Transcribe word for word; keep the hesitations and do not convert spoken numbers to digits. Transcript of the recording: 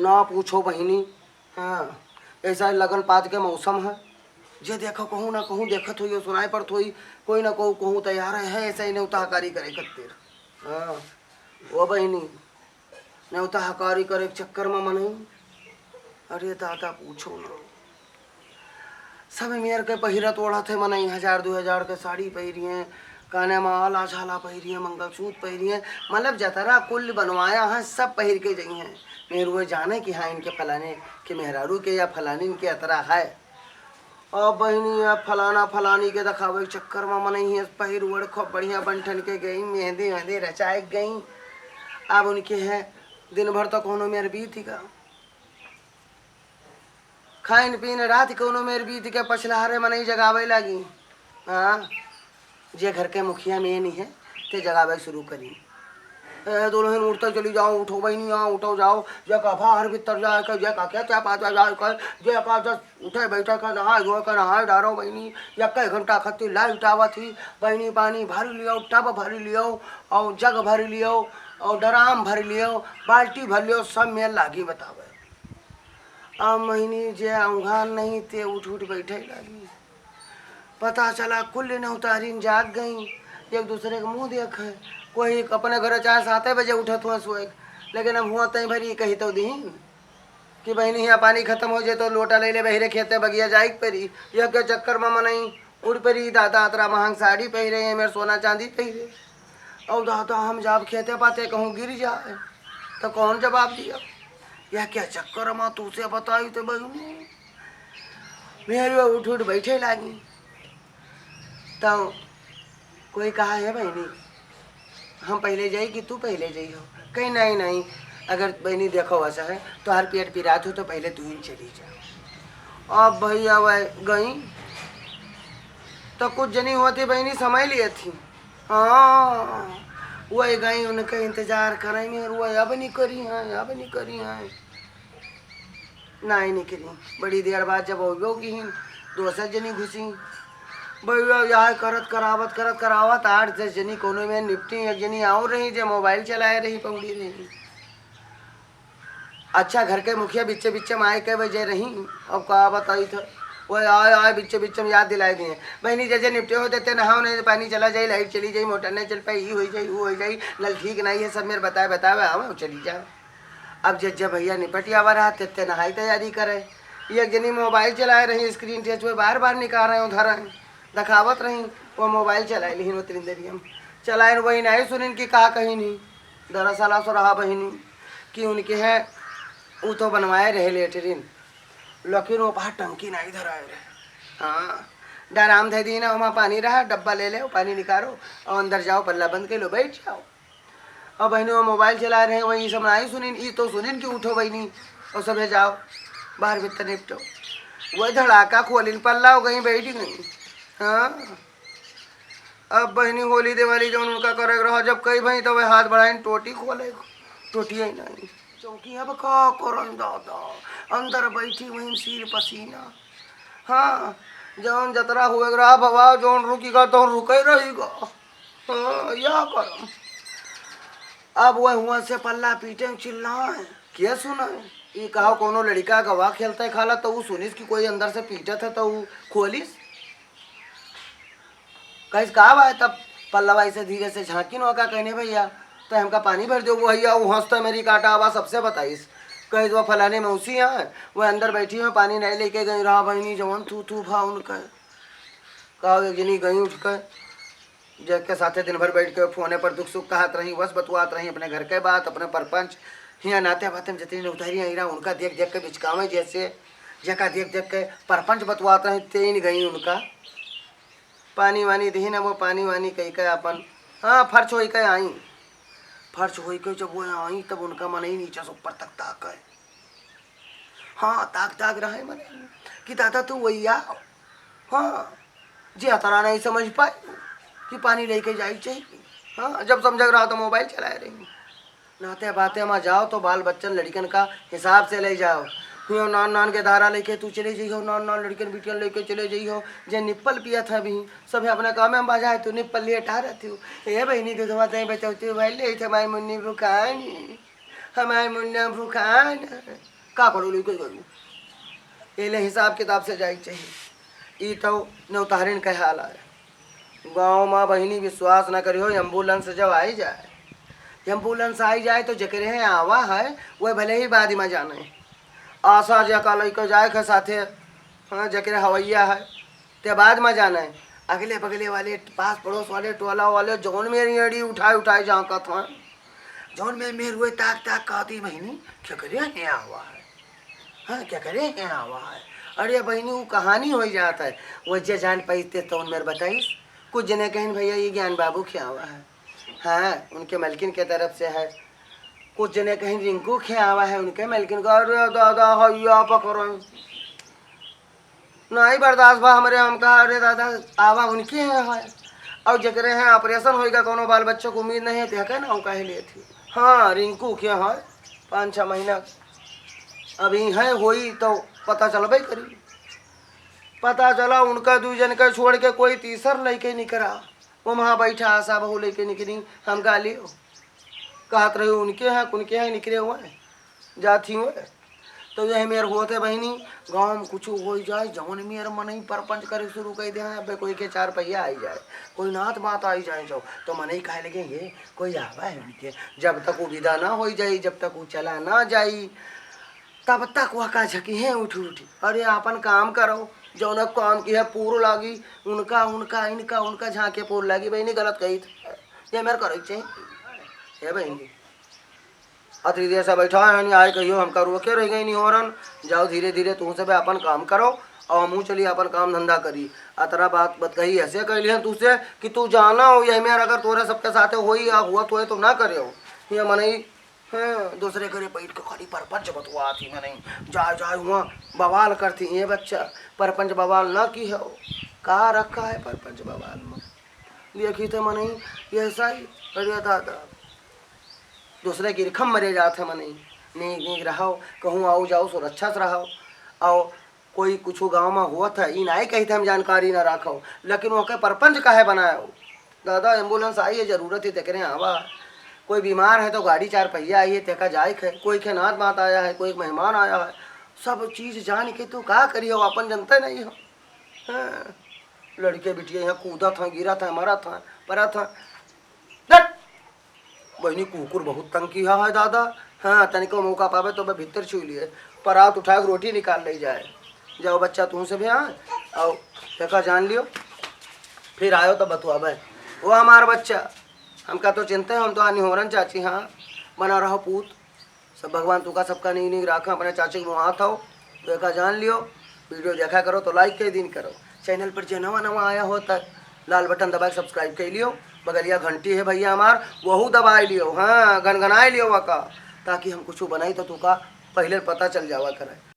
ना पूछो बहिनी। हाँ, ऐसा लगन पात के मौसम है, जे देखो कहूँ ना कहूँ देखत होई, सुनाई पड़त होई, कोई ना कोई कहूँ तैयार है, ऐसा ही नेवता हकारी करे खातिर। हाँ, ओ बहिनी, नेवता हकारी करे के चक्कर में मनई, अरे दादा पूछो ना। सब मेर के पहिरत ओढ़त है, मनई हजार दो हजार के साड़ी पहिरी हैं, काने में आला झाला पहिरी हैं, मंगलसूत्र पहिरी हैं, मतलब जतरा कुल बनवाया है सब पहिर के जई हैं। मेहरुए जाने कि हाँ इनके फलाने के मेहरारू के या फलानिन के अतरा है। अब बहिनी अब फलाना फलानी के देखावे के चक्कर में मनई है पहिर ओढ़ खूब बढ़िया बन ठन के गई, मेहंदी वेहंदी रचाए के गई। अब उनके है दिन भर तो कोनो मेर बीत गा। खाइन पीन रात कौनो मेर बीत के पछलहरे मनई जगावे लागी। हाँ, जे घर के मुखिया मेन है, ते जगावे शुरू करी। ए दुल्हन उठते चली जाओ, उठो बहिनी, हाँ उठो जाओ, जे का बाहर भीतर जाए के, जे का क्या क्या पाता जाए के, जे का जस उठे बैठे के, नहाए धोए के, नहाए डारो बहिनी, एक घंटा खत्ती लाइट आवत ही, बहिनी पानी भर लियो, टब भर लियो, और जग भर लियो, और ड्राम भर लियो, बाल्टी भर लियो, सब मेर लागी बतावे। आ महीनी जे औंघान नहीं ते उठ उठ बैठे लागी। पता चला कुल नेवतारिन जाग गई, एक दूसरे के मुँह देखे। कोई अपने घर चाहे साते बजे उठत हुआ सोए, लेकिन अब हुआ तई भरी कही तो दीन कि बहिनी हियाँ पानी खत्म हो जाए तो लोटा ले ले बहिरे खेते बगिया जाए के परी। यह के चक्कर में मनई उड़ परी, दादा अतरा महंग साड़ी पहिरे हैं, मेरे सोना चांदी पहिरे। और दादा हम जाब खेते पाते कहूँ गिर जाए तो कौन जवाब दिया? यह क्या चक्कर मा तू से बताई तो बहिनी? मेरे उठ उठ बैठे लागी। तो कोई कहा है बहिनी हम पहले जाई कि तू पहले जाई हो? कहीं नहीं नहीं, अगर बहिनी देखो वैसा है तो हर पेट पिरात हो तो पहले तू ही चली जा। अब भैया वह गई तो कुछ जनी होती बहिनी समय लिए थी। हाँ, वही गई उनके इंतजार करेंगे और वह अब नहीं करी हैं, अब नहीं करी हैं। नाहीं निकरी। बड़ी देर बाद जब अउबो किहिन, दोसर जनी घुसी। भैया, यह करत करावत, करत करावत आठ दस जनी कोनो में निपटी। एक जनी और रही, जे मोबाइल चलाए रही, पौड़ी रही। अच्छा, घर के मुखिया बिच्चे बिच्चे में आए के बजे रही, अब का बताई था, वो आए, आए बिच्चे बिच्चे में याद दिलाए दिए, "बहिनी, जे जे निपटे हो, देते नहाओ, नहीं तो पानी चला जाई, लाइट चली जाई, मोटर नहीं चल पाई, ई हो जाई, वो हो जाई, नल ठीक नहीं है, सब मेरे बताए, बताए, आओ, चली जाए।" अब जे जे भैया निपट आवा रहा, ते ते नहाई तैयारी करे। एक जनी मोबाइल चलाए रही, स्क्रीन टच में बार बार निकाल रहे, उधर रहे, दिखावत रही, वो मोबाइल चलाए लिहिन, उतरी देरी हम चलाए, वही नहीं सुनिन कि का कही नहीं। दरअसल असो रहा बहिनी कि उनके है, ऊ तो बनवाए रहे लेटरिन, लेकिन वो बाहर टंकी नहीं धराए रहे। हाँ, डराम धे दी ना, वहाँ पानी रहा, डब्बा ले ले, पानी निकालो और अंदर जाओ, पल्ला बंद कर लो, बैठ जाओ। अब बहिनी वो मोबाइल चला रहे हैं, वही सब नहीं सुनिन, ई तो सुनिन कि उठो बहिनी और सब जाओ, बाहर भीतर निपटो। वही धड़ाका खोलिन, पल्ला हो गई, बैठ गई। हाँ, अब बहिनी होली दिवाली जौन उनका करे के रहा, जब कही भाई तब हाथ बढ़ाइन टोटी खोले, टोटी है नहीं। चौकी अब का करन दादा, अंदर बैठी वहीं सिर पसीना। हाँ, जौन जतरा हुए के रहा भवा, जौन रुकी गा तौन रुके रही गा। हाँ, या करम। अब वह हुआ से पल्ला पीटे चिल्लाए, के सुनाए? ई कहा कोनो लड़का गवा खेलते खाला तो ऊ सुनिस कि कोई अंदर से पीटत है तो ऊ खोलिस। कहिस, "का बा?" तब पल्लवा ऐसे धीरे से झाँकिन, "ओका कहने भैया, तो हमका पानी भर दो।" वो भैया, वो हंसते मेरी काटा आवा सबसे बताइस। कहिस, "वो फलाने मौसी हैं, वो अंदर बैठी हैं, पानी नहीं लेके गई रहा बहिनी, जवन थू थू भा उनका।" का एक जनी गई उठ के, जेके साथे दिन भर बैठ के फोने पर दुख सुख कहत रही, बस बतुआत रही, अपने घर के बात, अपने परपंच, हियाँ नाते बाते में जितनी उतारी आई रहा, उनका देख देख के बिचकावे जैसे, जेका देख देख के परपंच बतुआत रही, तेन गई उनका। पानी वानी दिहिन, वो पानी वानी कही के अपन, हाँ, फर्च होई के आई। फर्च होई के जब वो आई, तब उनका मनई नीचे से ऊपर तक ताके। हाँ, ताक ताक रहे मनई कि दादा तू वही आ। हाँ, जे अतरा नहीं समझ पाए कि पानी लेके जाई चाहिए। हाँ, जब समझ रहा तो मोबाइल चलाए रही। नाते बाते मा जाओ तो बाल बच्चन लड़िकन का हिसाब से ले जाओ। हुयो नान नान के धारा लेके तू चले जइहो, नान नान लड़िकन बिटियन लेके चले जइहो। जे निप्पल पियत है अभी, सभे अपना काम में बाझा है, तू निप्पल लिए टारत हो। ए बहिनी, दूधवा तई बचौती भाई ले थे माई मुन्नी बुकानी। हमार मुन्ना भूखान है। का करो लुई कोई करू? एले हिसाब किताब से जाई चाहिए। ई तो नौतहरिन के हाल आए। गाँव मा बहिनी विश्वास न करियो, एम्बुलेंस जब आई जाए, एम्बुलेंस आई जाए तो जेकरे हैं आवा है, वह भले ही बाद मा जाने। आशा जे का लइके जाए के साथे, हाँ, जेकरे हवैया है, ते बाद मा जाने। अगले बगले वाले, पास पड़ोस वाले, टोला वाले, जौन मेरी एड़ी उठाए उठाए झाँकत हैं, जौन मेर मेर हुए ताक ताक कहती, "बहिनी, क्या करे यहाँ आवा है? हाँ, क्या करे यहाँ आवा है?" अरे बहिनी, वो कहानी हो जात है। वो जे जान पाइते तो उन मेर बताइस। कुछ जने कहिन, "भैया, ये ज्ञान बाबू क्या आवा है?" हाँ, उनके मलकिन के तरफ से है। कुछ जने कहिन, "रिंकू क्या आवा है?" उनके मलकिन का, "अरे दादा, हैया पकड़ो।" नहीं बर्दाश्त बा हमरे, हम कहा, "अरे दादा, आवा उनके हैं, है।" और जेकरे हैं ऑपरेशन होइगा, कोनो बाल बच्चों को उम्मीद नहीं है, तो क्या ना, वो काहे लिए थी? हाँ, रिंकू के है, पाँच छः महीना अभी है, होई तो पता चलबे करी। पता चला उनका दू जन के छोड़ के कोई तीसर लइके निकरा, वो वहाँ बैठा आशा बहू लइके निकरी, हम गाली कहत रही, "उनके हैं, उनके हैं, निकरे हुए हैं, जात ही हुए।" तो यह मेर होते बहिनी, गाँव में कुछ हो जाए, जौन मेर मनई परपंच करे शुरू कर दे, अब कोई के चार पहिया आई जाए, कोई नात बात आई जाए, जो तो मनई कहे लगे, "ये कोई आवा है उनके?" जब तक वो विदा ना हो जाई, जब तक वो चला ना जाई, तब तक वह का झकी हैं उठी उठी। अरे, आपन काम करो, जौन काम की है पूर लागी, उनका, उनका, इनका, उनका झांके पूर लागी। बहिनी, गलत कही थी, ये मेर करे के चाहिए। हे बहिनी, अतरी देर से बैठा है, नहीं आए कहियो, हमका रोके रह गई निहोरन। जाओ धीरे धीरे तुम सब अपन काम करो, और हमहू चली अपन काम धंधा करी। अतरा बात बतकही ऐसे कैली है तुझसे कि तू जाना हो, यही में अगर तोरे सबके साथे होई या हुआ तो है तो ना करे हो। ये मनई, हाँ, दूसरे घरे बैठ के खाली परपंच बतुआ थी मनई, जाए जाए हुआ बवाल करती। ये बच्चा, परपंच बवाल ना की हो, का रखा है परपंच बवाल में? देखी थे मनई, ये ऐसा ही, अरे दादा, दूसरे की रिखम मरे जात है मनई। नीक नीक रहो, कहूँ आओ जाओ सुरक्षा से रहो। आओ, कोई कुछ गाँव में हुआ था, ई नाई कही थे हम जानकारी ना रखो, लेकिन ओके परपंच काहे बनायो? दादा, एम्बुलेंस आई है, जरूरत है, तेकरे आवा। कोई बीमार है तो गाड़ी चार पहिया आई है, तेका जाए के, कोई के नात बात आया है, कोई मेहमान आया है, सब चीज जान के तू का करी हो, अपन जनते नहीं हो। हाँ, लड़के बिटिया यहाँ कूदत हैं, गिरत हैं, मरत हैं, परत हैं। दट! बहिनी, कुकुर बहुत तंग किहा है दादा। हाँ, तनिको मौका पावे तो मैं भीतर छू लिए, परात उठा के रोटी निकाल ले जाए। जाओ बच्चा, तुमसे भी हाँ, आओ, देखा जान लियो, फिर आयो तो बतुआबे। वो हमार बच्चा, हमका तो चिंता है, हम तो आनी होरन चाची, हाँ, बना रहो पूत। सब भगवान तुका सबका नीक नीक राखा, अपने चाची के मुँह हाथ हो, तो एका जान लियो। वीडियो देखा करो तो लाइक कर दीन करो, चैनल पर जे नवा नवा आया हो तो लाल बटन दबा के सब्सक्राइब कर लियो, बगलिया घंटी है भैया हमार, वहू दबाए लियो, हाँ, घनघनाए लियो वका, ताकि हम कुछ बनाई तो तुका पहले पता चल जावा करे।